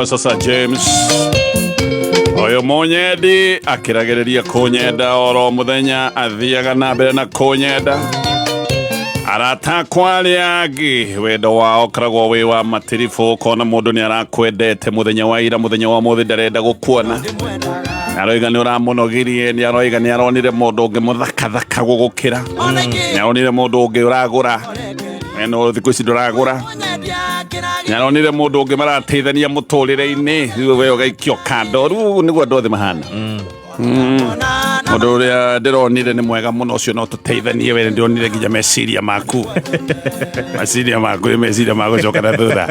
Sasa James ũyũ mũnyendi akĩragĩrĩria kũnyenda oro mũthenya athiaga na mbere na kũnyenda. Arata akwa arĩa angĩ wendo wao ũkoragwo wĩ wa matiribũ, ũkona mũndũ nĩ arakwendete mũthenya wa ira, mũthenya wa ũmũthĩ ndarenda gũkuona. Aroiga nĩ ũramũnogirie, nĩ aroiga nĩ aronire mũndũ ũngĩ mũthakathaka gũgũkĩra, nĩ aronire mũndũ ũngĩ ũragũra. No thikũ ici ndũragũra. Nĩaronire mũndũ ũngĩ marateithania mũtũrĩre-inĩ, rĩu we ũgaikio kando. Rĩu nĩguo andũ othe mahana. Mũndũ ũrĩa ndĩronire nĩ mwega mũno, ũcio no tũteithanie. We ndĩronire nginya meciria maku, meciria maku nĩ meciria ma gũcoka na thutha.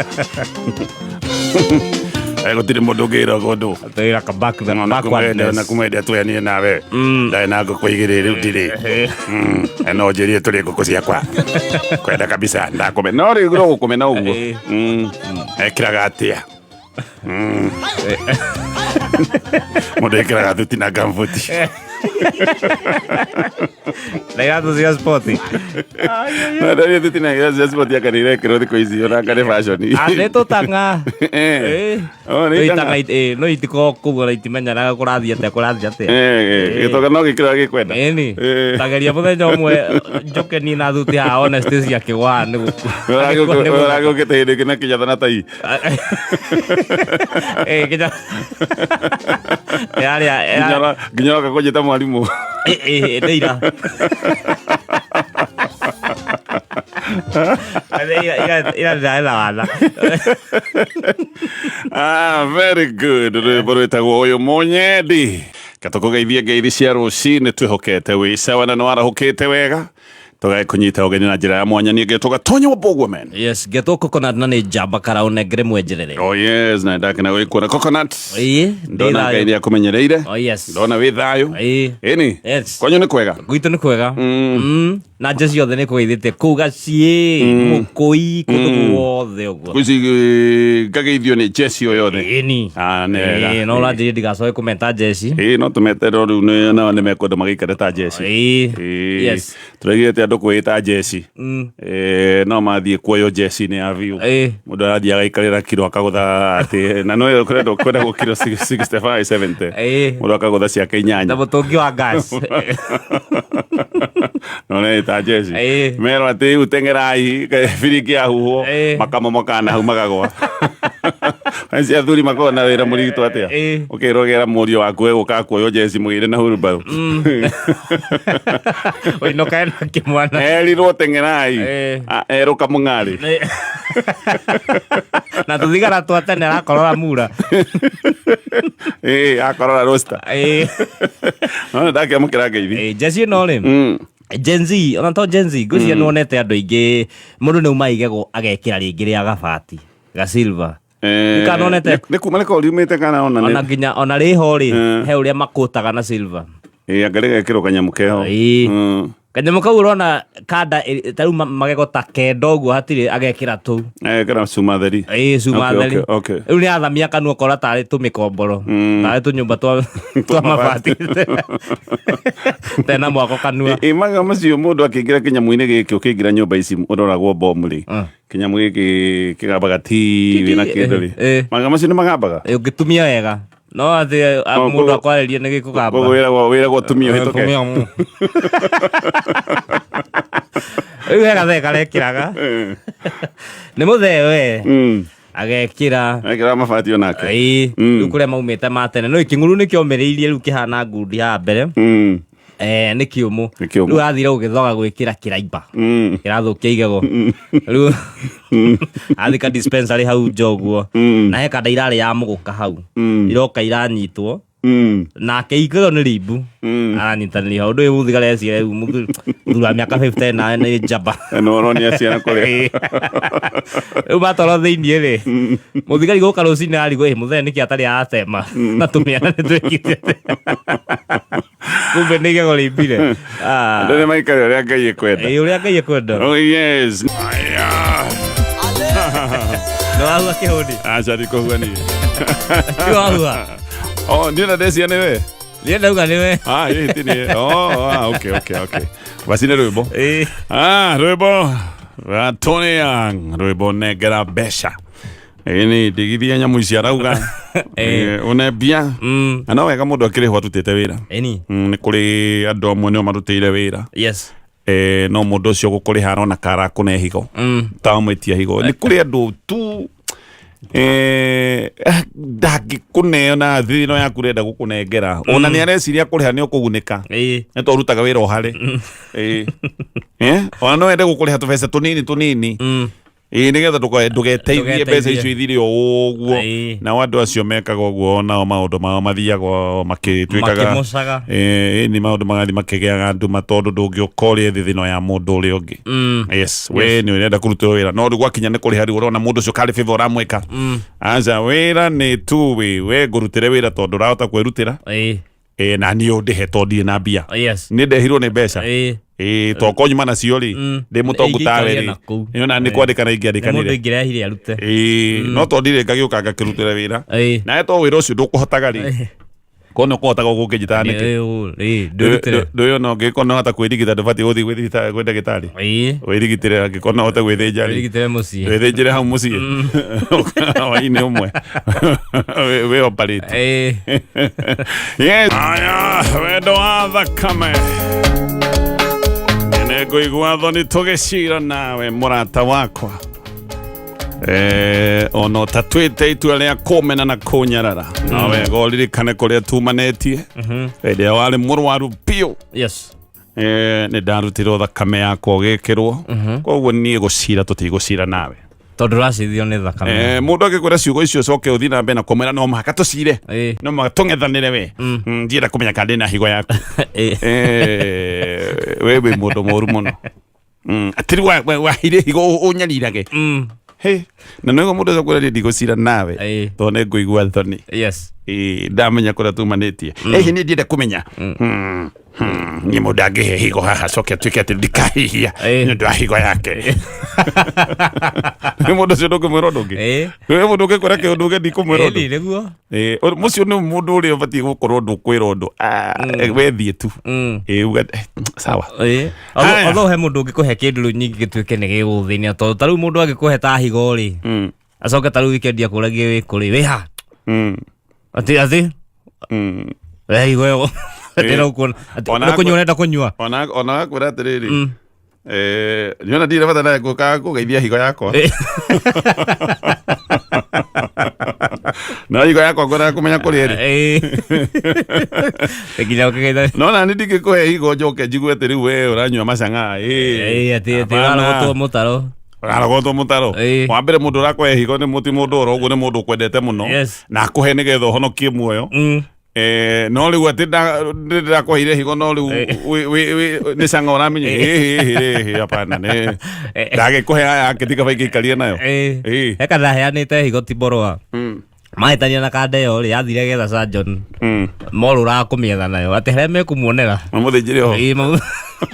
Gũtirĩ mũndũ ũngĩra kũndũ. Tũira ka back the backwardness. Na kumwenda twenie nawe ndarĩ na ngũkũ igĩrĩ rĩu ndirĩ. No njĩrie tũrĩ ngũkũ ciakwa kwenda kabisa ndakũme no rĩu no gũkũmena ũguo. Ekĩraga atĩa? Mũndũ ekĩraga thuti na gambuti. Na iratũ cia sport. No ndaria thuti na iratũ cia sport anga nĩ irekĩrwo thikũ ici, ona anga nĩ fashion. Ah, nĩ tũtang'a. Eh. Oh, nĩ No itang'a. itang'a no itikoragwo kũu ona itimenyanaga kũrathiĩ atĩa, kũrathiĩ atĩa. Gĩtonga no gĩkĩra gĩkwenda. Ĩni. Tageria mũthenya ũmwe njũke niĩ na thuti haha one Stacy akĩgwa nĩ gũkua. Ũragũkĩte hĩndĩ ĩngĩ na kĩnyatha na tai. Kinya yarĩa Nginya ũroka kũnjĩta mwarimũ. Nĩ ira. Ira ndĩraetha watha. Ah, very good. Rwĩmbo rwĩtagwo ũyũ mũnyendi. Katũkũgeithie ngeithi cia rũcinĩ, twĩhokete wĩ sawa na nĩwarahũkĩte wega. Tũgagĩkũnyita ũgeni na njĩra ya mwanya. Niĩ ngetwo Gatonyo wa Mbũguo man. Yes, ngetwo Coconut na nĩ njamba karaũ nengere mwenjerere. Oh yes, na ndakena gũgĩkuona Coconut. Ĩĩ, ndĩ Ndona thayũ. Ngai nĩ akũmenyereire. Oh yes. Ndona wĩ thayũ. Ĩĩ. Ĩni. Yes. Kwanyu nĩ kwega. Gwitũ nĩ kwega. Na nja ciothe nĩ kũgeithĩte kũu gaciĩ, mũkũi, kũndũ guothe ũguo. Kũu ici ngageithio nĩ jeci o yothe. Ĩni. Ah, nĩ wega. Ĩĩ, no ũranjĩrire ndigacoke kũmeta jeci. Ĩĩ, no tũmeterwo rĩu nao nĩ mekwenda magĩikare ta jeci. Ĩĩ. Ĩĩ. Yes. Tũregete andũ kwĩĩta jeci. No mathiĩ kuoywo jeci-inĩ ya biũ. Mũndũ arathiĩ agaikarĩra kiro akagũtha atĩ na no kwenda kwendagwo kiro 65 70. Mũndũ akagũtha ciake Na inyanya. mũtũngi wa gas. No nĩ ta jeci. Merwo atĩ rĩu teng'erai biringi yahuhwo makamomoka na hau magagwa. Acio athuri makoragwo na wĩra mũritũ atĩa? Ũkerwo gera mũriũ waku egũka kuoywo jeci mũgĩre na hurumbarũ. Ũinũkae na kĩmwana. Erirwo teng'erai. Erũka mũng'arĩ. Na tũthigara twa tene arakorora mura. Ĩĩ, akorora roster. No ndakĩamũkĩra ngeithi. Jeci ĩno rĩ, Gen Z, ona to Gen Z, ngwĩciria nĩwonete andũ aingĩ, mũndũ nĩ uma igego agekĩra rĩngĩ rĩa gabati ga silver. Kana wonete? Nĩ kuma nĩ riumĩte kana ona Ona nginya ona rĩho rĩ, he ũrĩa makũtaga na silver. Ĩĩ, anga rĩgekĩrwo kanyamũ keho. Ĩĩ. Kanyamũ kau ũrona kanda ta rĩu magego ta kenda ũguo hatirĩ agekĩra tũu. Ekĩra cuma theri. Ĩĩ, cuma theri. Rĩu nĩ athamia kanua kora tarĩ tũmĩkomboro, tarĩ tũnyũmba twa mabati tena mwako kanua. Ĩ magego macio mũndũ akĩingĩra kĩnyamũ-inĩ gĩkĩ, ũkĩingĩra nyũmba ici ũroragwo bomu rĩ, kĩnyamũ gĩkĩ kĩgambaga ti wĩna kĩndũ rĩ, magego macio nĩ magambaga? Ĩ, ũngĩtumia wega no atĩ mũndũ akwarĩria nĩ gĩkũgamba. Koguo wĩragwo ũtumie ũhĩtũke. Tumia. Rĩu he gathee karekĩraga nĩ mũthee we agekĩra. Ekĩra mabati onake. Ĩĩ, rĩu kũrĩa maumĩte ma tene no kĩng'uru nĩ kĩomĩrĩirie rĩu kĩhana ngundi haha mbere. Nĩ kĩũmũ. Nĩ kĩũmũ. Rĩu athire gũgĩthoga gwĩkĩra kĩraimba kĩrathũkia igego. Rĩu athika dispensary hau nja ũguo na he kanda irarĩ ya mũgũka hau iroka iranyitwo nake igego nĩ rimbu aranyitanĩria hau. Ũndũ ũyũ mũthigari eciria rĩu mũthuri wa mĩaka 50 na nĩ njamba. No ũronia ciana kũrĩa. Rĩu matwarwo thĩiniĩ rĩ, mũthigari gũka rũcinĩ arigwo, "Ĩ, mũthee nĩkĩ atarĩ aratema na tũmĩana nĩ twĩkĩte atĩa?" Kumbe nĩ igego rĩimbire. Andũ nĩ maikare ũrĩa Ngai ekwenda. Ĩ, ũrĩa Ngai ekwenda. Oh yes. Aya. Nĩ wahua kĩhũni. Aca ndikũhua niĩ. Ti wahua. Oh, ndiĩ na ndecia nĩ we. Niĩ ndauga nĩ we. Ah, ĩ ti niĩ. Oh, ah, okay. Basi nĩ rwĩmbo. Ĩ. Ah, rwĩmbo rwa Tony Young, rwĩmbo nengera mbeca. Ĩni ndigithia nyamũ ici arauga. Une mbia. Na no wega mũndũ akĩrĩhwo arutĩte wĩra. Ĩni. Nĩ kũrĩ andũ amwe nĩo marutĩire wĩra. Yes. No mũndũ ũcio gũkũrĩha arona ka arakũne higo. Tamwĩtia higo. Nĩ kũrĩ andũ tu ndangĩkũneo na thĩ ĩno yaku ũrenda gũkũnengera. Ona nĩ areciria kũrĩha nĩ ũkũgunĩka. Nĩ to ũrutaga wĩra o harĩ. Ona no ende gũkũrĩha tũbeca tũnini tũnini. Ĩĩ nĩgetha ndũgeteithie mbeca icio ithire o ũguo. Nao andũ acio mekaga ũguo nao maũndũ mao mathiaga makĩtuĩkaga Makĩmocaga. Ĩĩ nĩ maũndũ magathiĩ makĩgĩaga nduma tondũ ndũngĩũka ũrĩe thĩ ĩno ya mũndũ ũrĩa ũngĩ. Yes, we nĩ ũrenda kũrutĩrwo wĩra no rĩu gwakinya nĩ kũrĩha rĩu ũrona mũndũ ũcio karĩ favor ũramwĩka. Aca wĩra nĩ tu wĩ we ngũrutĩre wĩra tondũ ũrahota kwĩrutĩra. Na niĩ ũndĩhe tondũ ndirĩ na mbia. Yes. Nĩ ndehirwo nĩ mbeca. Tokorwo nyuma nacio rĩ, ndĩ mũtongu tawe Ingĩikaria rĩ. na kũu. Nĩ ona nĩ kwandĩkana ingĩandĩkanire. Nĩ mũndũ ingĩrehire arute. No tondũ ndirĩ ngagĩũka ngakĩrutĩra wĩra. Nawe to wĩra ũcio ndũkũhotaga rĩ. Korwo nĩ ũkũhotaga ũgũkĩnjĩtaga nĩkĩ? Ndwĩrutĩre. Ndũĩ ona ũngĩkorwo nĩ wahota kwĩrigita ndũbatiĩ gũthiĩ gwĩ thibitarĩ kwĩ ndagĩtarĩ. Wĩrigitĩre angĩkorwo no ũhote gwĩthĩnja rĩ. Wĩrigitĩre mũciĩ. Wĩthĩnjĩre hau mũciĩ. Hwaĩ-inĩ ũmwe. Wĩ operate. Yes. Aya, wendo wa thakame. Nĩ ngũigua thoni tũgĩcira nawe mũrata wakwa. Ona ũtatuĩte itua rĩa kũmena na kũnyarara. No wega ũririkane kũrĩa tumanĩtie. Hĩndĩ ĩrĩa warĩ mũrwaru biũ. Yes. Nĩ ndarutirwo thakame yakwa ũgĩkĩrwo. Koguo niĩ gũcira tũtigũcira nawe. Tondũ ũracithio nĩ thakame. Mũndũ angĩkwĩra ciugo icio ũcoke ũthiĩ na mbere na kũmwĩra no mũhaka tũcire. No mũhaka tũng'ethanĩre we. Ndienda kũmenya kana ndĩna higo yaku. We wĩ mũndũ mũru mũno. Atĩ rĩu waheire higo ũnyarirage. Hey, na nĩguo mũndũ ũcio akwĩra niĩ ndigũcira nawe. Tondũ nĩ ngũigua thoni. Yes. Ndamenya kũrĩa tumanĩtie. Hihi niĩ ndienda kũmenya. Niĩ mũndũ angĩhe higo haha acoke atuĩke atĩ ndikahihia nĩ ũndũ wa higo yake. Nĩ mũndũ ũcio ndũngĩmwĩra ũndũ ũngĩ. Nĩ mũndũ ũngĩkwĩra kĩũndũ ũngĩ ndikũmwĩra ũndũ. Ĩni nĩguo. Mũcio nĩ mũndũ ũrĩa ũbatiĩ gũkorwo ndũkwĩra ũndũ. We thiĩ tu. Uga, sawa. Haya. Although he mũndũ ũngĩkũhe kĩndũ rĩu nyingĩ gĩtuĩke nĩ gĩgũthĩnia tondũ ta rĩu mũndũ angĩkũhe ta higo rĩ, acoke ta rĩu weekend akũragie wĩ kũrĩ wĩ ha? Atĩ atĩ? We higo ĩyo. Ndĩra ũkuona. Atĩ Ona nĩ kũnyua ũrenda kũnyua. Ona wakwĩra atĩrĩrĩ, nĩona ndirĩ bata nawe ngũkaga kũgeithia higo yakwa. No higo yakwa ngwendaga kũmenya kũrĩa ĩrĩ. Nginya ũkĩgeitha. No na nĩ ndingĩkũhe higo njoke njigue atĩ rĩu we ũranyua macang'a. Atĩ Hapana. ũrarogotwo mũtaro. Ũrarogotwo mũtaro. Wa mbere mũndũ ũrakũhe higo nĩ mũti mũndũ oro ũguo nĩ mũndũ ũkwendete mũno. Yes. Na akũhe nĩgetha ũhonokie muoyo. No rĩu atĩ ndĩrakũheire higo no rĩu nĩ canga ũramenya. Hapana, nĩ ndagĩkũhe aya angĩ tiga baingĩikarie nayo. He kana ndaheanĩte higo ti borrower. Mahĩtania na kanda ĩyo rĩ, yathire getha surgeon. Morũraga kũmĩetha nayo. Atĩ harĩa mekũmuonera. Mamũthĩnjĩre ho.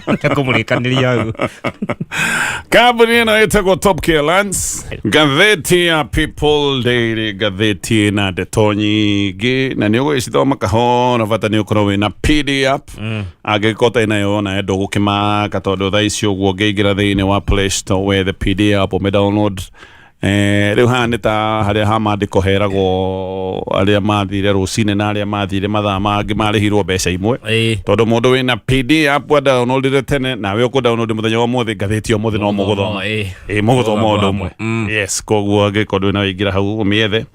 Mekũmũrĩkanĩria hau. Kambuni ĩno ĩtagwo Top Care Lands, ngathĩti ya People Daily, ngathĩti ĩna ndeto nyingĩ na nĩ ũgũgĩcithoma kahora, bata nĩ ũkorwo wĩna PDF. Angĩkorwo ũtarĩ nayo ona ndũgũkĩmaka tondũ thaa ici ũguo ũngĩingĩra thĩinĩ wa Play Store wethe PDF ũmĩ download. Rĩu haha nĩ ta harĩa ha maandĩko heragwo arĩa mathire rũcinĩ na arĩa mathire mathaa mangĩ marĩhirwo mbeca imwe. Tondũ mũndũ wĩna PDF a downloadire tene nawe ũkũ download mũthenya wa ũmũthĩ ngathĩti ya ũmũthĩ no mũgũthoma. Mũgũthoma ũndũ ũmwe. Yes, koguo angĩkorwo ndũrĩ na waingĩra hau ũmĩethe.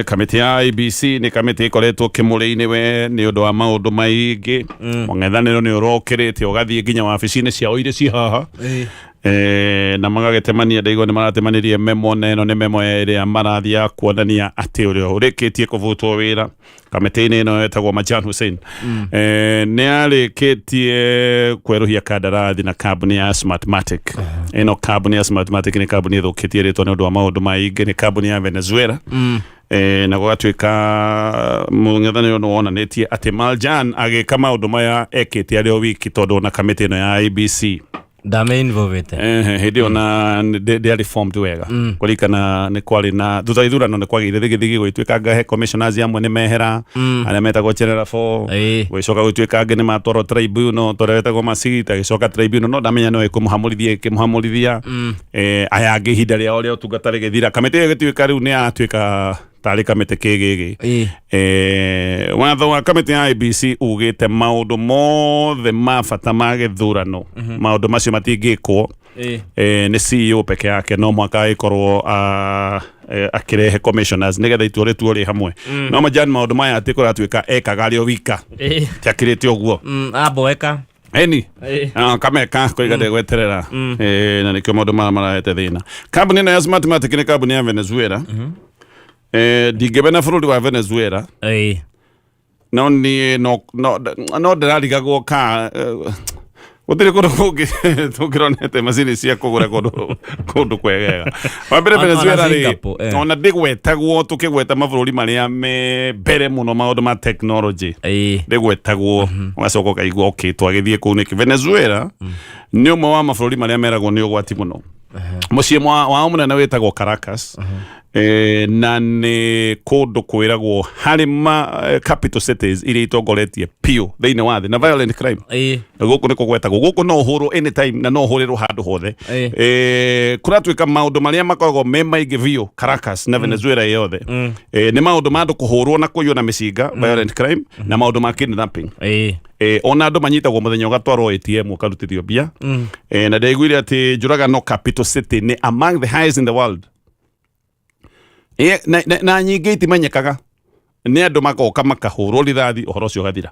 Kamĩtĩ ya IEBC nĩ kamĩtĩ ĩkoretwo kĩmũrĩ-inĩ we nĩ ũndũ wa maũndũ maingĩ. Mũng'ethanĩro nĩ ũrokĩrĩte ũgathiĩ nginya wabici-inĩ ciao iria ci haha. Na magagĩtemania, ndaigua nĩ maratemanirie memo, na ĩno nĩ memo ĩrĩa marathiĩ kuonania atĩ ũrĩa ũrĩkĩtie kũbutwo wĩra kamĩtĩ-inĩ ĩno ĩtagwo Majan Hussein. Nĩ arĩkĩtie kwerũhia kandarathi na kambuni ya Smartmatic. Ĩno kambuni ya Smartmatic nĩ kambuni ĩthũkĩtie rĩtwa nĩ ũndũ wa maũndũ maingĩ, nĩ kambuni ya Venezuela. Na gũgatuĩka mũng'ethanĩro nĩ wonanĩtie atĩ Marjan agĩka maũndũ maya ekĩte arĩ o wiki tondũ ona kamĩtĩ ĩno ya IEBC Ndame involvete. Ehe, hĩndĩ ĩyo na ndĩarĩ formed wega kũririkana nĩ kwarĩ na thutha wa ithurano nĩ kwagĩire thigithigi gũgĩtuĩka anga he commissioners amwe nĩ mehera arĩa metagwo General Four. Gũgĩcoka gũgĩtuĩka angĩ nĩ matwarwo tribunal ta ũrĩa wetagwo Masit agĩcoka tribunal no ndamenya no ĩkũmũhamũrithia ĩkĩmũhamũrithia. Aya angĩ ihinda rĩao rĩa ũtungata rĩgĩthira, kamĩtĩ ĩyo ĩgĩtuĩka rĩu nĩ yatuĩka tarĩ kamĩtĩ kĩgĩgĩ. Watho wa kamĩtĩ ya IEBC ugĩte maũndũ mothe ma bata ma gĩthurano, maũndũ macio matingĩkwo nĩ CEO peke yake, no mwaka agĩkorwo akĩrehe commissioners nĩgetha itua rĩtuo rĩ hamwe. No Majani, maũndũ maya atĩ kũratuĩka ekaga arĩ o wika, tiakĩrĩte ũguo. Amboeka. Eni. Kameka koiga ndegweterera. Na nĩkĩo maũndũ maya marahete thĩna. Kambuni ĩno ya Smartmatic nĩ kambuni ya Venezuela. Ndingĩmena bũrũri wa Venezuela, no niĩ no ndĩrarigagwo ka gũtirĩ kũndũ kũngĩ tũngĩronete macini cia kũgũra kũndũ kwegega. Wa mbere, Venezuela rĩ, Singapore, ona ndĩgwetagwo tũkĩgweta mabũrũri marĩa me mbere mũno maũndũ ma technology, ndĩgwetagwo. Ũgacoka ũkaigua, okay, twagĩthiĩ kũu nĩkĩ? Venezuela nĩ ũmwe wa mabũrũri marĩa meragwo nĩ ũgwati mũno. Mũciĩ wao mũnene wĩtagwo Caracas, na nĩ kũndũ kwĩragwo harĩ ma capital cities iria itongoretie piũ thĩinĩ wa thĩ na violent crime. Gũkũ nĩ kũgwetagwo, gũkũ no ũhũrwo anytime na no ũhũrĩrwo handũ hothe. Kũratuĩka maũndũ marĩa makoragwo me maingĩ biũ Caracas na Venezuela yothe nĩ maũndũ ma andũ kũhũrwo na kũiywo na mĩcinga, violent crime, na maũndũ ma kidnapping. Ona andũ manyitagwo mũthenya ũgatwarwo ATM ũkarutithio mbia. Na ndaiguire atĩ njũragano capital city nĩ among the highest in the world. Na nyingĩ itimenyekaga, nĩ andũ magoka makahũrwo rithathi, ũhoro ũcio ũgathira.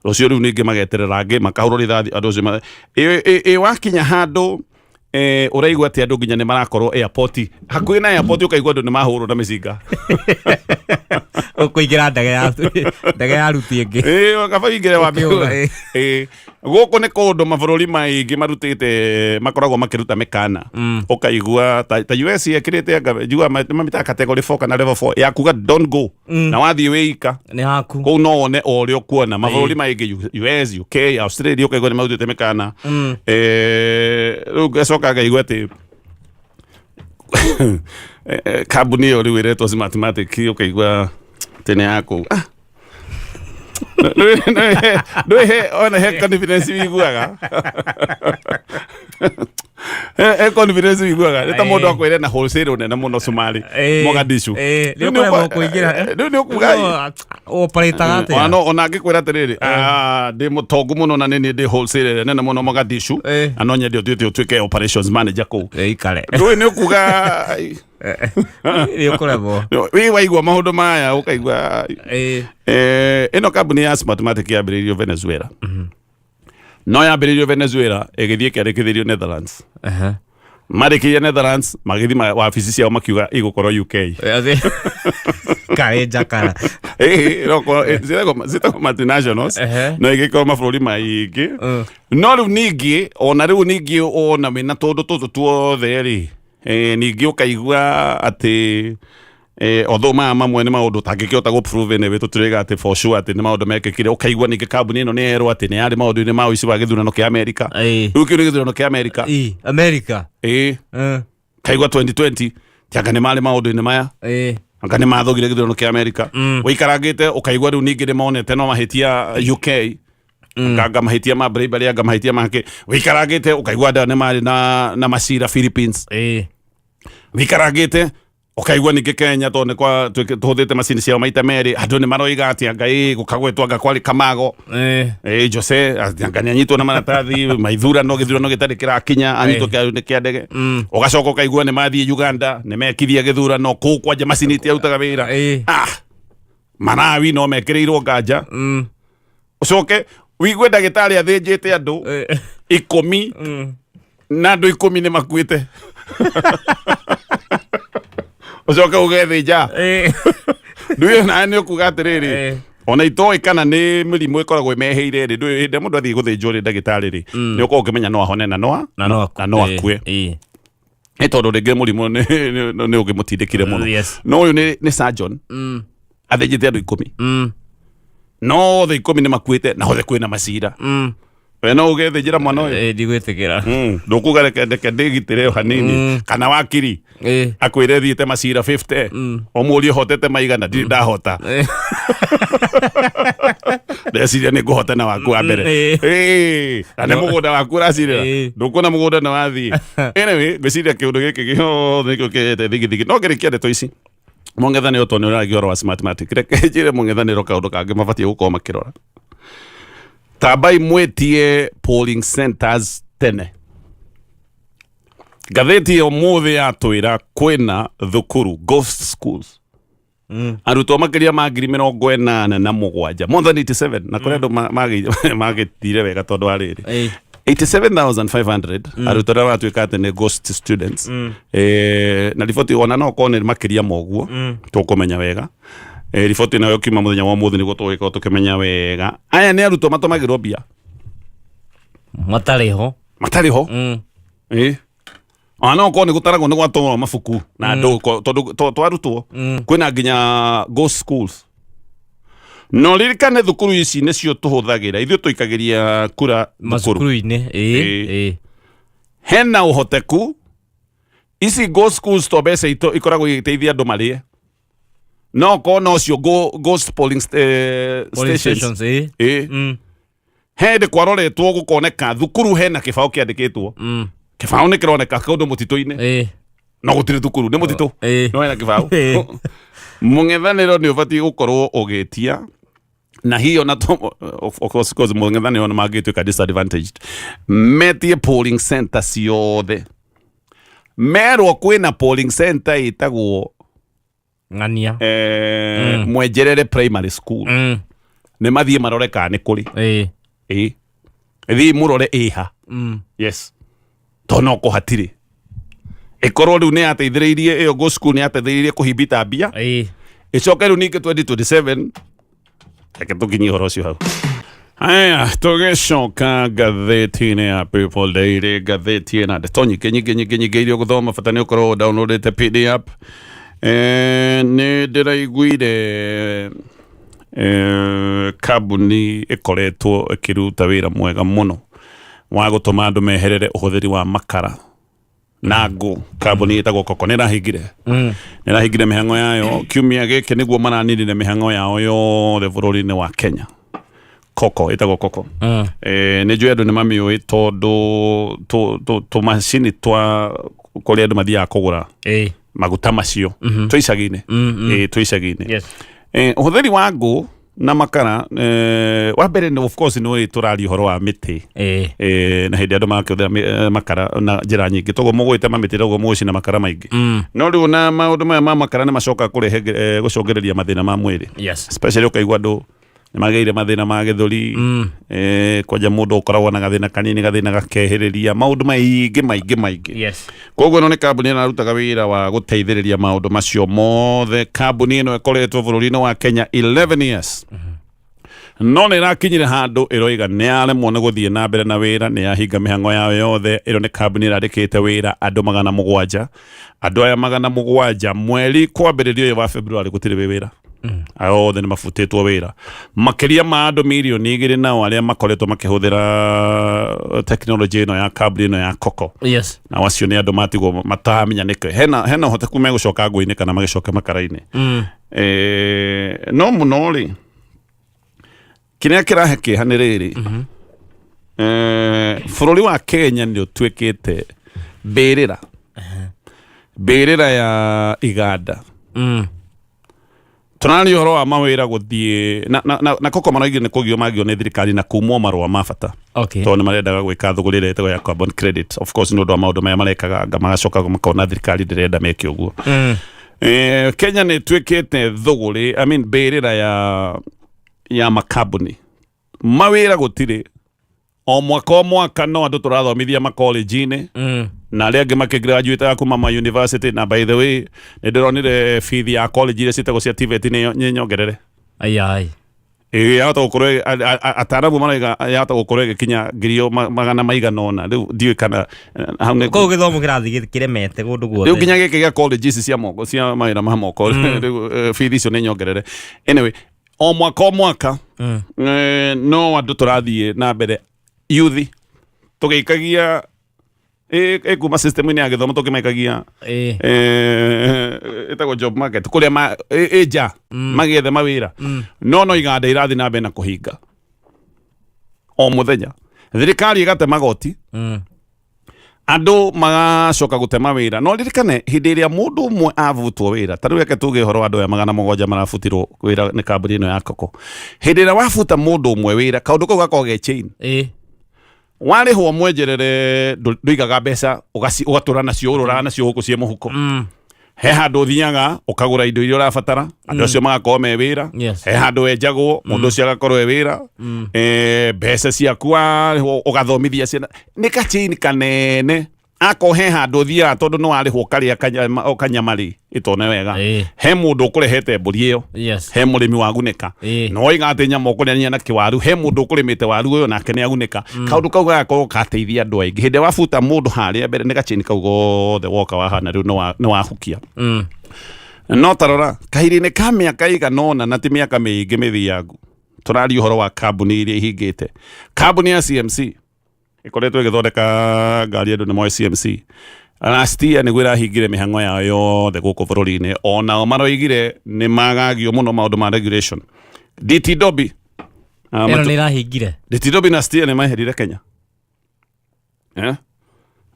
Rũciũ rĩu ningĩ mageterera angĩ makahũrwo rithathi, andũ ũcio ĩ wakinya handũ ũraigua atĩ andũ nginya nĩ marakorwo airport, hakuhĩ na airport, ũkaigua andũ nĩ mahũrwo na mĩcinga. Ũkũingĩra ndege ya ruti ĩngĩ. Ĩ, kaba ingĩre wa Ũkĩũra, ĩ. Ĩ, gũkũ nĩ kũndũ mabũrũri maingĩ marutĩte makoragwo makĩruta mĩkana. Ũkaigua ta US ĩkĩrĩte anga njiguaga mamĩtaga category 4 kana level 4 ya kuga don't go, na wathiĩ wĩika Nĩ haku. Kũu no wone o ũrĩa ũkuona mabũrũri maingĩ, US, UK, Australia, ũkaigua nĩ marutĩte mĩkana. Rĩu ngacoka ngaigua atĩ kambuni ĩyo rĩu ĩretwo Smartmatic, ũkaigua atĩ nĩ ya kũu. Ah. Ndwĩ ona he confidence wiguaga, he confidence wiguaga nĩ ta mũndũ akwĩre na wholesale nene mũno Somali, Mogadishu. Nĩ ũkũremwo kũingĩra. Rĩu nĩ ũkuga Operataga ona atĩa? no ona angĩkwĩra atĩrĩrĩ, "Ah, ndĩ mũtongu mũno na nĩ niĩ ndĩ wholesale ĩrĩa nene mũno Mogadishu, na no nyende ũtuĩte ũtuĩke operations manager kũu." Ikare. Ndũĩ nĩ ũkuga Nĩ ũkũremwo. Wĩ waigua maũndũ maya ũkaigua. Ĩno kambuni ya Smartmatic yambĩrĩirio Venezuela, no yambĩrĩirio Venezuela ĩgĩthiĩ ĩkĩandĩkithĩrio Netherlands. Marĩkĩria Netherlands magĩthiĩ wabici ciao makiuga igũkorwo UK. Karĩ njakara. Ĩrokorwo ciĩtagwo multinationals, no ĩgĩkorwo mabũrũri maingĩ. No rĩu ningĩ ona rĩu ningĩ ona wĩna tũndũ tũtũ tuothe rĩ, ningĩ ũkaigua atĩ although maya mamwe nĩ maũndũ ũtangĩkĩhota gũ prove anyway, tũtirĩga atĩ for sure atĩ nĩ maũndũ mekĩkire, ũkaigua ningĩ kambuni ĩno nĩ yerwo atĩ nĩ yarĩ maũndũ-inĩ ma ũici wa gĩthurano kĩa Amerika. Rĩu kĩu nĩ gĩthurano kĩa Amerika. America. Ĩ, kaigua 2020 tianga nĩ marĩ maũndũ-inĩ maya, anga nĩ mathogire gĩthurano kĩa Amerika. Ũikarangĩte ũkaigua rĩu ningĩ nĩ monete no mahĩtia UK, anga mahĩtia ma bribery, anga mahĩtia make. Ũikarangĩte ũkaigua andũ aya nĩ marĩ na macira Philippines. Wĩikarangĩte ũkaigua ningĩ Kenya tondũ nĩ kwa tũhũthĩte macini ciao maita merĩ, andũ nĩ maroiga atĩ anga ĩ gũkagwetwo anga kwarĩ Kamago. Ĩ Jose atĩ anga nĩ anyitwo na maratathi maithurano, gĩthurano gĩtarĩ kĩrakinya anyitwo kĩaru-inĩ kĩa ndege. Ũgacoka ũkaigua nĩ mathiĩ Uganda nĩ mekirie gĩthurano kũu kwanja macini itiarutaga wĩra. Ah, Malawi no mekĩrĩirwo nganja. Ũcoke wigue ndagĩtarĩ athĩnjĩte andũ 10 na andũ 10 nĩ makuĩte, ũcoke ũgethĩnja. Ndũĩ nawe nĩ ũkuga atĩrĩrĩ, ona itoĩ kana nĩ mĩrimũ ĩkoragwo ĩmehĩire rĩ, ndũĩ hĩndĩ ĩrĩa mũndũ athiĩ gũthĩnjwo rĩ, ndagĩtarĩ rĩ, nĩ ũkoragwo ũkĩmenya no ahone na no Na no na no akue, nĩ tondũ rĩngĩ mũrimũ nĩ ũngĩmũtindĩkire mũno. No ũyũ nĩ surgeon athĩnjĩte andũ 10, no othe 10 nĩ makuĩte na othe kwĩna macira. We no ũgethĩnjĩra mwana ũyũ? Ĩ, ndigwĩtĩkĩra. Ndũkuga reke ndeke ndĩgitĩre o hanini, kana wakiri akwĩre thiĩte macira 50, ũmũrie hotete maigana, ndirĩ ndahota, ndeciria nĩ ngũhotana waku wa mbere. Ĩĩ, na nĩ mũgũnda waku ũracirĩra. Ndũkuona mũgũnda nĩ wathiĩ. Anyway, ngwĩciria kĩũndũ gĩkĩ gĩothe nĩkĩo kĩrehete thigithigi. No ngĩrĩkia ndeto ici, mũng'ethanĩro, tondũ nĩ ũragia ũhoro wa Smartmatic, reke njĩre mũng'ethanĩro kaũndũ kangĩ mabatiĩ gũkorwo makĩrora. Tambai mwĩtie polling centers tene. Ngathĩti ya ũmũthĩ yatwĩra kwĩna thukuru ghost schools, arutwo makĩria ma 87,000, more than 87, na kũrĩ andũ magĩtire wega tondũ wa rĩrĩ, 87,500 arutwo arĩa maratuĩka atĩ nĩ ghost students. Na riboti ona no korwo nĩ makĩria ma ũguo, tũkũmenya wega. Riboti nayo kiuma mũthenya wa ũmũthĩ nĩguo tũgũgĩkorwo tũkĩmenya wega. Aya nĩ arutwo matũmagĩrwo mbia matarĩ ho. Matarĩ ho. Ona no korwo nĩ gũtaragwo nĩ gwatũmwo mabuku na andũ tondũ twarutwo kwĩna nginya ghost schools. No ririkane thukuru ici nĩcio tũhũthagĩra ithuĩ tũikagĩria kura thukuru. Macukuru-inĩ, ĩ. Hena ũhoteku ici ghost schools to mbeca itũ ikoragwo igĩteithia andũ marĩe, no korwo nocio ghost polling polling stations. Stations, ĩ. Hĩndĩ kwaroretwo gũkoneka thukuru hena kĩbaũ kĩandĩkĩtwo. Kĩbaũ nĩ kĩroneka kũndũ mũtitũ-inĩ, no gũtirĩ thukuru, nĩ mũtitũ, no hena kĩbaũ. Mũng'ethanĩro nĩ ũbatiĩ gũkorwo ũgĩtia na hiyo na of course, because mũng'ethanĩro nĩ mangĩtuĩka disadvantaged, metie polling center ciothe, merwo kwĩna polling center ĩtagwo ng'ania, Mwenjerere Primary School, nĩ mathiĩ marore kana nĩ kũrĩ. Ĩ, thiĩ mũrore ĩha. Yes, tondũ no kũhatirĩ ĩkorwo rĩu nĩ yateithĩrĩirie ĩyo go school, nĩ yateithĩrĩirie kũhimbita mbia, ĩcoke rĩu ningĩ 2027. Reke tũkinyie ũhoro ũcio hau. Haya, tũgĩcoka ngathĩti-inĩ ya People Daily, ngathĩti ĩna ndeto nyingĩ nyingĩ nyingĩ nyingĩ iria ũgũthoma, bata nĩ ũkorwo downloadĩte PDF. Nĩ ndĩraiguire kambuni ĩkoretwo ĩkĩruta wĩra mwega mũno wa gũtũma andũ meherere ũhũthĩri wa makara na ngũ. Kambuni ĩtagwo Koko nĩ ĩrahingire mĩhang'o yayo kiumia gĩkĩ, nĩguo maraninire mĩhang'o yao yothe bũrũri-inĩ wa Kenya. Koko, ĩtagwo Koko. Nĩ njũĩ andũ nĩ mamĩũĩ tondũ tũmacini twa kũrĩa andũ mathiaga kũgũra maguta macio twĩ icagi-inĩ. Twĩ icagi-inĩ. Ũhũthĩri wa ngũ na makara, wa mbere nĩ, of course, nĩ tũraria ũhoro wa mĩtĩ. Na hĩndĩ andũ makĩhũthĩra makara na njĩra nyingĩ, toguo mũgũgĩtema mĩtĩ, toguo mũgũcina makara maingĩ. No rĩu na maũndũ maya ma makara nĩ macokaga kũrehe gũcũngĩrĩria mathĩna ma mwĩrĩ, especially ũkaigua andũ nĩ magĩire mathĩna ma gĩthũri. Kwanja mũndũ ũkoragwo na gathĩna kanini, gathĩna gakehĩrĩria maũndũ maingĩ maingĩ maingĩ. Koguo ĩno nĩ kambuni ĩrarutaga wĩra wa gũteithĩrĩria maũndũ macio mothe. Kambuni ĩno ĩkoretwo bũrũri-inĩ wa Kenya 11 years, no nĩ ĩrakinyire handũ ĩroiga nĩ yaremwo nĩ gũthiĩ na mbere na wĩra, nĩ yahinga mĩhang'o yayo yothe. Ĩno nĩ kambuni ĩrandĩkĩte wĩra andũ 700. Andũ aya 700, mweri kwambĩrĩria ũyũ wa February, gũtirĩ wĩ wĩra. Aya othe nĩ mabutĩtwo wĩra. Makĩria ma andũ 2 mirioni nao arĩa makoretwo makĩhũthĩra tekinoronjĩ ĩno ya kambuni ĩno ya Koko, na acio nĩ andũ matigwo mataramenya nĩkĩ hena ũhoteku megũcoka ngũ-inĩ kana magĩcoke makara-inĩ. No mũno rĩ, kĩrĩa kĩrahe kĩeha nĩ rĩrĩ, bũrũri wa Kenya nĩ ũtuĩkĩte mbĩrĩra ya iganda. Tũraria ũhoro wa mawĩra gũthiĩ na Koko maraugire nĩ kũgio magio nĩ thirikari na kumwo marũa ma bata, tondũ nĩ marendaga gwĩka thũgũrĩ ĩrĩa ĩtagwo ya carbon credit. Of course, nĩ ũndũ wa maũndũ maya marekaga, anga magacoka makona thirikari ndĩrenda meke ũguo. Kenya nĩ ĩtuĩkĩte thũgũrĩ, I mean, mbĩrĩra ya makambuni. Mawĩra gũtirĩ. O mwaka o mwaka no andũ tũrathomithia makolenji-inĩ, na arĩa angĩ makĩgraduate kuma ma university. Na by the way, nĩ ndĩronire bithi ya college iria ciĩtagwo cia TVET nĩ nyongerere. Ai ai. Ĩ, yahota gũkorwo ataaramu marauga yahota gũkorwo ĩgĩkinya ngiri magana maigana ũna. Rĩu ndiũĩ kana hau nĩ Kũu gĩthomo kĩrathiĩ kĩremete kũndũ rĩu guothe. Nginya gĩkĩ gĩa college ici cia moko, cia mawĩra ma moko, rĩu bithi icio nĩ nyongerere. Anyway, o mwaka o mwaka, no andũ tũrathiĩ na mbere. Yuthi tũgĩikagia ĩ kuma system-inĩ ya gĩthomo tũkĩmaikagia. Ĩtagwo job market kũrĩa ĩ nja magĩethe mawĩra, no iganda irathiĩ na mbere na kũhinga o mũthenya, thirikari ĩgate magoti, andũ magacoka gũte mawĩra. No ririkane hĩndĩ ĩrĩa mũndũ ũmwe avutwo wĩra, ta rĩu reke tuge ũhoro wa andũ aya 700 marabutirwo wĩra nĩ kambuni ĩno ya Koko. Hĩndĩ ĩrĩa wabuta mũndũ ũmwe wĩra, kaũndũ kau gakoragwo ge chain. Warĩhwo mwenjerere, ndũigaga mbeca, ũgatũra nacio, ũrũraga nacio gũkũ ciĩ mũhuko. He handũ ũthiaga ũkagũra indo iria ũrabatara, andũ acio magakorwo me wĩra. He handũ wenjagwo, mũndũ ũcio agakorwo e wĩra. Mbeca ciaku warĩhwo ũgathomithia ciana, nĩ kachain kanene. Akorwo he handũ ũthiaga tondũ nĩ warĩhwo ũkarĩa o kanyama rĩ, ĩtone wega. He mũndũ ũkũrehete mbũri ĩyo. He mũrĩmi wagunĩka. No oiga atĩ nyama ũkũrĩania na kĩwaru, he mũndũ ũkũrĩmĩte waru ũyũ nake nĩ agunĩka. Kaũndũ kau gagakorwo gateithia andũ aingĩ. Hĩndĩ ĩrĩa wabuta mũndũ harĩa mbere, nĩ gachain kau gothe woka wahana rĩu nĩ wahukia. No tarora kahinda-inĩ ka mĩaka ĩigana ũna, na ti mĩaka mĩingĩ mĩthiangu, tũraria ũhoro wa kambuni iria ihingĩte. Kambuni ya CMC ĩkoretwo ĩgĩthondeka ngari, andũ nĩ moĩ CMC. Last year nĩguo ĩrahingire mĩhang'o yao yothe gũkũ bũrũri-inĩ. Onao maroigire nĩ magagio mũno maũndũ ma regulation. DT Dobie, ĩno nĩ ĩrahingire. DT Dobie na Steer nĩ maherire Kenya, eh?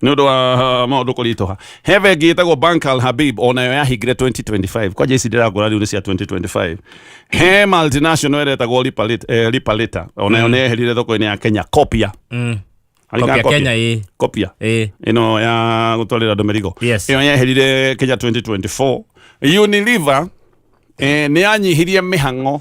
Nĩ ũndũ wa maũndũ kũritũha. He bengi ĩtagwo Bank Al Habib, onayo yahingire 2025. Kwanja ici ndĩrakũra rĩu nĩ cia 2025. He multinational ĩretagwo Lipa Later, onayo nĩ yeherire thoko-inĩ ya Kenya. Copia. Harĩ Copia Kenya, ĩ. Copia ĩ. Ĩno ya gũtwarĩra andũ mĩrigo. Ĩyo yeherire Kenya 2024. Unilever nĩ yanyihirie mĩhang'o.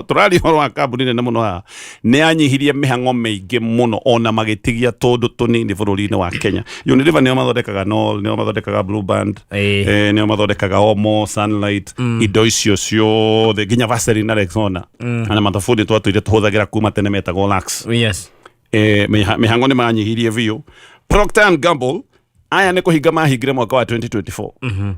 Tũraria ũhoro wa kambuni nene mũno haha. Nĩ yanyihirie mĩhang'o mĩingĩ mũno, ona magĩtigia tũndũ tũnini bũrũri-inĩ wa Kenya. Unilever nĩo mathondekaga Nol, nĩo mathondekaga Blue Band, nĩo mathondekaga Omo, Sunlight, indo icio ciothe, nginya Vaseline na Rexona na mathabuni twatũire tũhũthagĩra kuma tene metagwo Lux. Mĩhang'o nĩ manyihirie biũ. Procter and Gamble aya nĩ kũhinga mahingire mwaka wa 2024.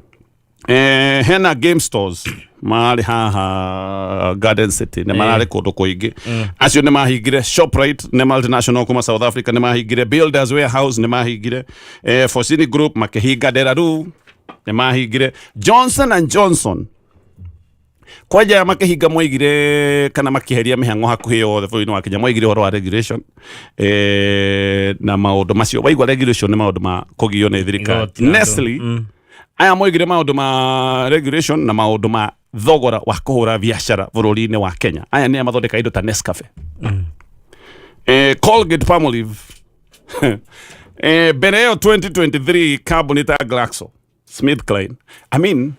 Hena game stores marĩ haha Garden City, nĩ mararĩ kũndũ kũingĩ, acio nĩ mahingire. Shoprite nĩ multinational kuma South Africa, nĩ mahingire. Builders Warehouse nĩ mahingire. Fossini Group makĩhinga. Delaru nĩ mahingire. Johnson and Johnson kwanja makĩhinga moigire kana makĩheria mĩhang'o hakuhĩ yothe bũrũri-inĩ wa Kenya, moigire ũhoro wa regulation na maũndũ macio. Waigua regulation, nĩ maũndũ ma kũgio nĩ thirikari. Igoti na andũ. Nestle aya moigire maũndũ ma regulation na maũndũ ma thogora wa kũhũra biacara bũrũri-inĩ wa Kenya. Aya nĩ mathondeka indo ta Nescafe, Colgate Palmolive. Mbere ĩyo 2023, kambuni ta Glaxo SmithKline, I mean,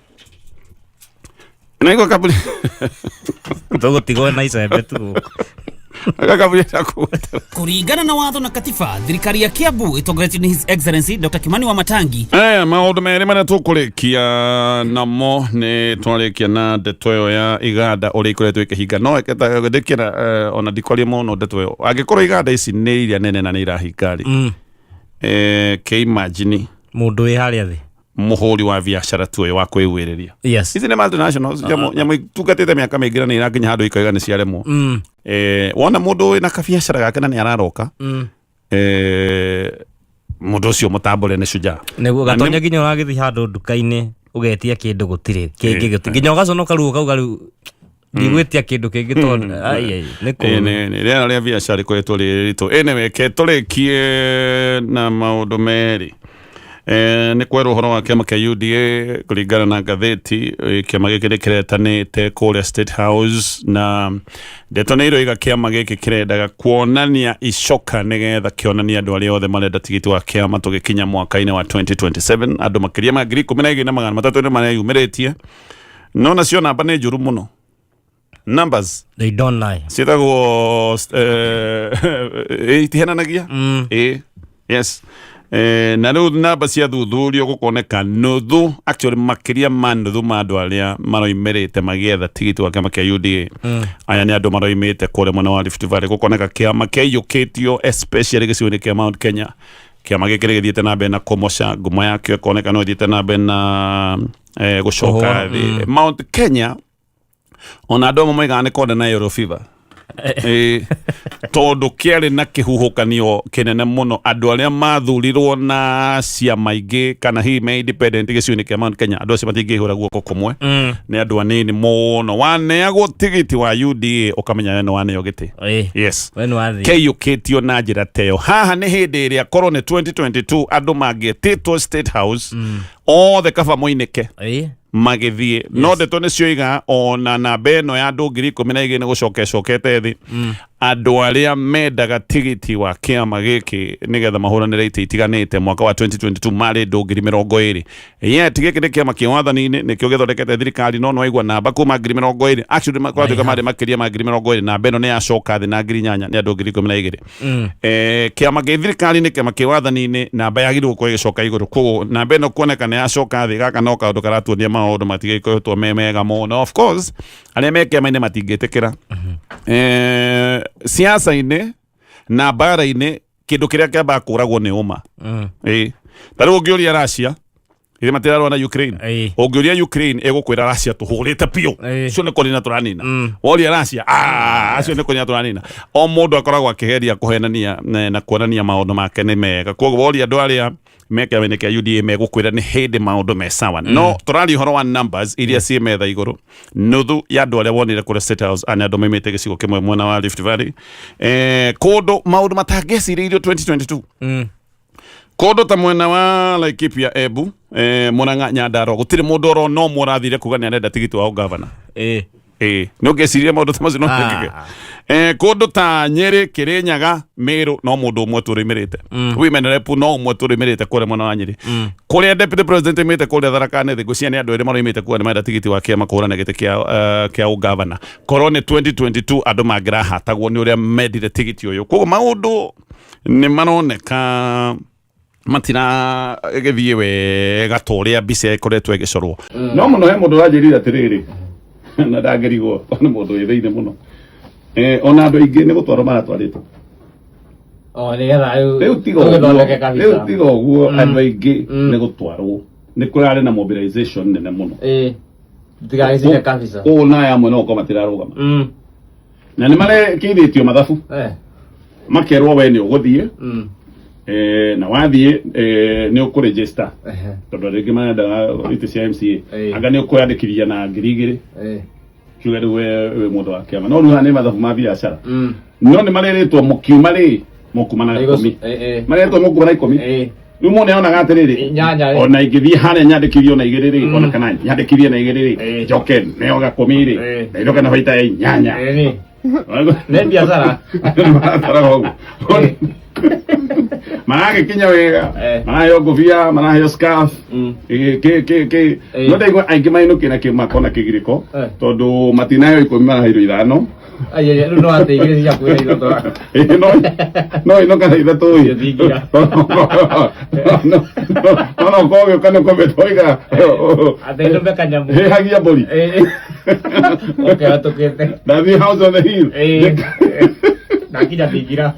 naigua kambuni. Tũgũtigwo na icembe tu gũkũ. Kambuni ĩtakũgweta. Kũringana na watho na katiba, thirikari ya Kiambu ĩtongoretio nĩ His Excellency Dr. Kimani Wamatangi. Aya maũndũ merĩ marĩa tũkũrĩkia namo, nĩ twarĩkia na ndeto ĩyo ya iganda ũrĩa ikoretwo ĩkĩhinga. No ndĩkĩra ona ndikwaria mũno ndeto ĩyo, angĩkorwo iganda ici nĩ iria nene na nĩ irahinga rĩ, kĩimagine mũndũ wĩ harĩa thĩ, mũhũri wa biacara tu ũyũ wa kwĩuĩrĩria. Ici nĩ multinationals, nyamũ itungatĩte mĩaka mĩingĩ na nĩ irakinya handũ ikauga nĩ ciaremwo. Wona mũndũ wĩna kabiacara gake na nĩ araroka, mũndũ ũcio mũtambũre nĩ shujaa. Nĩguo. Na gatonya nginya ũragĩthiĩ handũ nduka-inĩ ũgetia kĩndũ gũtirĩ kĩngĩ, gũtirĩ nginya ũgaconoka rĩu ũkauga rĩu ndigwĩtia kĩndũ kĩngĩ tondũ ai, ai, nĩ kũũru. Rĩera rĩa biacara rĩkoretwo rĩ ritũ. Anyway, ke tũrĩkie na maũndũ merĩ. Nĩ kwerwo ũhoro wa kĩama kĩa UDA. Kũringana na ngathĩti, kĩama gĩkĩ nĩ kĩretanĩte kũrĩa State House, na ndeto nĩ iroiga kĩama gĩkĩ kĩrendaga kuonania icoka nĩgetha kĩonanie andũ arĩa othe marenda tigiti wa kĩama tũgĩkinya mwaka-inĩ wa 2027. Andũ makĩria ma 12,300 nĩ mareyumĩrĩtie, no nacio namba nĩ njũru mũno, numbers. They don't lie. Ciĩtagwo itihenanagia. Ĩ yes. Na rĩu namba cia thuthurio gũkoneka nuthu, actually makĩria ma nuthu ma andũ arĩa maroimĩrĩte magĩetha tigiti wa kĩama kĩa UDA, aya nĩ andũ maroimĩte kũrĩa mwena wa Rift Valley. Gũkoneka kĩama kĩaiyũkĩtio especially gĩcigo-inĩ kĩa Mount Kenya. Kĩama gĩkĩ nĩ gĩthiĩte na mbere na kũmoca ngumo yakĩo, ĩkoneka no ĩthiĩte na mbere na gũcoka Kũhũa, thĩ. Mount Kenya ona andũ amwe moigaga nĩ konda na yellow fever. Ĩĩ. Tondũ kĩarĩ na kĩhuhũkanio kĩnene mũno, andũ arĩa mathurirwo na ciama ingĩ kana hihi me independent gĩcigo-inĩ kĩa Mount Kenya, andũ acio matingĩhũra guoko kũmwe, nĩ andũ anini mũno. Waneagwo tigiti wa UDA ũkamenya we nĩ waneo gĩtĩ. Yes. We nĩ wathiĩ. Kĩiyũkĩtio na njĩra teyo haha nĩ hĩndĩ ĩrĩa korwo nĩ 2022 andũ mangĩetĩtwo State House othe kaba moinĩke magĩthiĩ, no ndeto nĩ cioiga ona namba ĩno ya andũ 12,000 nĩ gũcoka ĩcokete thĩ. Andũ arĩa mendaga tigiti wa kĩama gĩkĩ nĩgetha mahũranĩre itĩ itiganĩte mwaka wa 2022 marĩ andũ 20,000. Yet gĩkĩ nĩ kĩama kĩ wathani-inĩ, nĩkĩo gĩthondekete thirikari, no nĩwaigua namba kuma 20,000, actually kũratuĩka marĩ makĩria ma 20,000, namba ĩno nĩ yacoka thĩ na 8,000, nĩ andũ 12,000. Kĩama gĩ thirikari nĩ kĩama kĩ wathani-inĩ, namba yagĩrĩirwo gũkorwo ĩgĩcoka igũrũ, koguo namba ĩno kuoneka nĩ yacoka thĩ, gaka no kaũndũ karatuonia maũndũ matigĩkoretwo me mega mũno. Of course arĩa me kĩama-inĩ matingĩtĩkĩra. Siasa-inĩ na mbara-inĩ, kĩndũ kĩrĩa kĩambaga kũragwo nĩ ũma. Ĩĩ, ta rĩu ũngĩũria Russia, ĩrĩ matirarũa na Ukraine, ũngĩũria Ukraine ĩgũkwĩra Russia tũhũrĩte biũ, acio nĩ kũnina tũranina. Woria Russia, "Ah, acio nĩ kũnina tũranina." O mũndũ akoragwo akĩgeria kũhenania na kuonania maũndũ make nĩ mega. Koguo woria andũ arĩa me kĩama-inĩ kĩa UDA, megũkwĩra nĩ hĩndĩ maũndũ me sawa. No tũraria ũhoro wa numbers iria ciĩ metha igũrũ. Nuthu ya andũ arĩa wonire kũrĩa State House nĩ andũ maimĩte gĩcigo kĩmwe mwena wa Rift Valley, kũndũ maũndũ matangĩcirĩirio 2022, kũndũ ta mwena wa Laikipia, Embu, Murang'a, Nyandarua, gũtirĩ mũndũ oro no mũrathire kuga nĩ arenda tigiti wa ũgavana. Ĩĩ, nĩ ũngĩciria maũndũ ta macio no mekĩke? Kũndũ ta Nyĩrĩ, Kĩrĩnyaga, Mĩrũ, no mũndũ ũmwe tu ũrĩmĩrĩte. Women rep no ũmwe tu ũrĩmĩrĩte kũrĩa mwena wa Nyĩrĩ. Kũrĩa deputy president aimĩte kũrĩa Tharaka Nithi, ngwĩciria nĩ andũ erĩ maraimĩte kuga nĩ marenda tigiti wa kĩama kũhũrana gĩtĩ kĩa ũgavana. Korwo nĩ 2022, andũ mangĩrahatagwo nĩ ũrĩa mendire tigiti ũyũ. Koguo maũndũ nĩ maroneka matiragĩthiĩ wega ta ũrĩa mbica ĩkoretwo ĩgĩcorwo. No mũno he mũndũ ũranjĩrire atĩrĩrĩ, na ndangĩrigwo tondũ nĩ mũndũ wĩ thĩinĩ mũno. Ona andũ aingĩ nĩ gũtwarwo maratwarĩtwo. O nĩgetha rĩu Rĩu tiga ũguo. Tũgĩthondeke kabisa. Rĩu tiga ũguo, andũ aingĩ nĩ gũtwarwo, nĩ kũrarĩ na mobilization nene mũno. Ĩĩ, tigagĩcine kabisa. Ũũ na aya amwe no gũkorwo matirarũgama na nĩ marekĩithĩtio mathabu, makerwo we nĩ ũgũthiĩ, na wathiĩ nĩ ũkũregister, tondũ rĩngĩ marendaga itĩ cia MCA, anga nĩ ũkwĩyandĩkithia na 2,000, kiuge rĩu we wĩ mũndũ wa kĩama. No rĩu haha nĩ mathabu ma biacara. No nĩ marĩrĩtwo mũkiuma rĩ, mũkuma na 10, marĩrĩtwo mũkuma na 10. Rĩu mũndũ nĩonaga atĩrĩrĩ, Inyanya rĩ. Ona ingĩthiĩ harĩa nyandĩkithio na 2 rĩ, ona kana nyandĩkithie na 2 rĩ, njoke neo gakũmi rĩ, na inũke na baita ya 8. Nĩ biacara. Marataraga ũguo, maragĩkinya wega, maraheo ngũbia, maraheo scarf, kĩ kĩ kĩ. No ndaigua aingĩ mainũkie na kĩmako na kĩgirĩko, tondũ matinaheo 10, maraheirwo 5. Ai, ai, rĩu no atĩ 2 cia kwĩra 3. Ĩ, no inũka na 3 ĩ. Gĩthingira. No no korwo gĩũka nĩ kũmĩte oiga Atĩ ndũme kanyamũ. Hĩhagia mbũri. Oke hatũkĩte. Ndathiĩ House on the Hill. Ndakinya thingira.